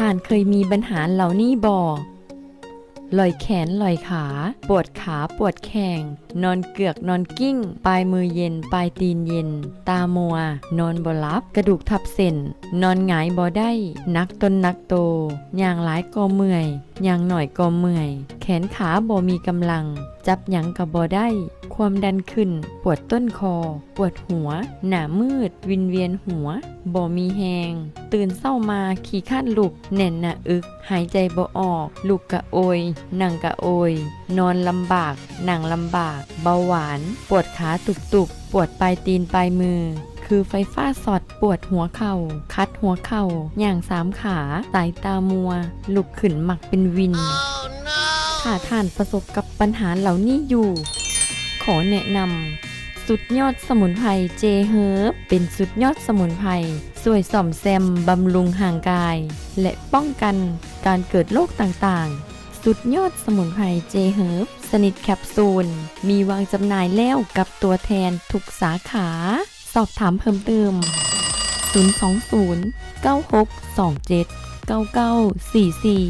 ທ່ານເຄີຍມີບັນຫາເຫຼົ່ານີ້ບໍ່? ລອຍແຂນລອຍຂາ, ປວດຂາປວດແຂ້ງ, ນອນເກືອກນອນກິ້ງ, ປາຍມືເຢັນ, ປາຍຕີນເຢັນ, ຕາມົວ, ນອນບໍ່ຫຼັບ, ກະດູກທັບເສັ້ນ, ນອນຫງາຍບໍ່ໄດ້, ໜັກຕົນໜັກໂຕ, ຍ່າງຫຼາຍກໍເມື່ອຍ, ຍ່າງໜ້ອຍກໍເມື່ອຍ, ແຂນຂາບໍ່ມີກຳລັງ, ຈັບຫຍັງກໍບໍ່ໄດ້, ຄວາມດັນຂຶ້ນ, ປວດຕົ້ນຄໍ, ປວດຫົວ, ໜ້າມືດ, ວິນວຽນຫົວ, ບໍ່ມີແຮງ, ຕື່ນເຊົ້າມາຂີ້ຄ້ານລຸກ, ແໜ້ນໜ້າອຶກ, ຫາຍໃຈບໍ່ອອກ, ລຸກກະໂອຍ, ນັ່ງກະໂອຍ, ນອນລຳບາກ, ນັ່ງລຳບາກ, ເບົາຫວານ, ປວດຂາຕຸບໆ, ປວດປາຍຕີນປາຍມື, ຄືໄຟຟ້າຊັອດ, ປວດຫົວເຂົ່າ, ຂັດຫົວເຂົ່າ, ຍ່າງສາມຂາ, ສາຍຕາມົວ, ລຸກຂຶ້ນມັກເປັນວິນ. ຖ້າທ່ານປະສົບກັບບັນຫາເຫຼົ່ານີ້ຢູ່, ຂໍແນະນຳ ສຸດຍອດສະໝຸນໄພເຈເຮີບ ເປັນສຸດຍອດສະໝຸນໄພຊ່ວຍສ້ອມແຊມບຳລຸງຮ່າງກາຍ ແລະ ປ້ອງກັນການເກີດໂລກຕ່າງໆ. ສຸດຍອດສະໝຸນໄພເຈເຮີບ ຊະນິດແຄບຊູນ ມີວາງຈຳໜ່າຍແລ້ວກັບຕົວແທນທຸກສາຂາ. ສອບຖາມເພີ່ມເຕີມ ສູນສອງສູນ ເກົ້າຫົກສອງເຈັດ ເກົ້າເກົ້າສີ່ສີ່.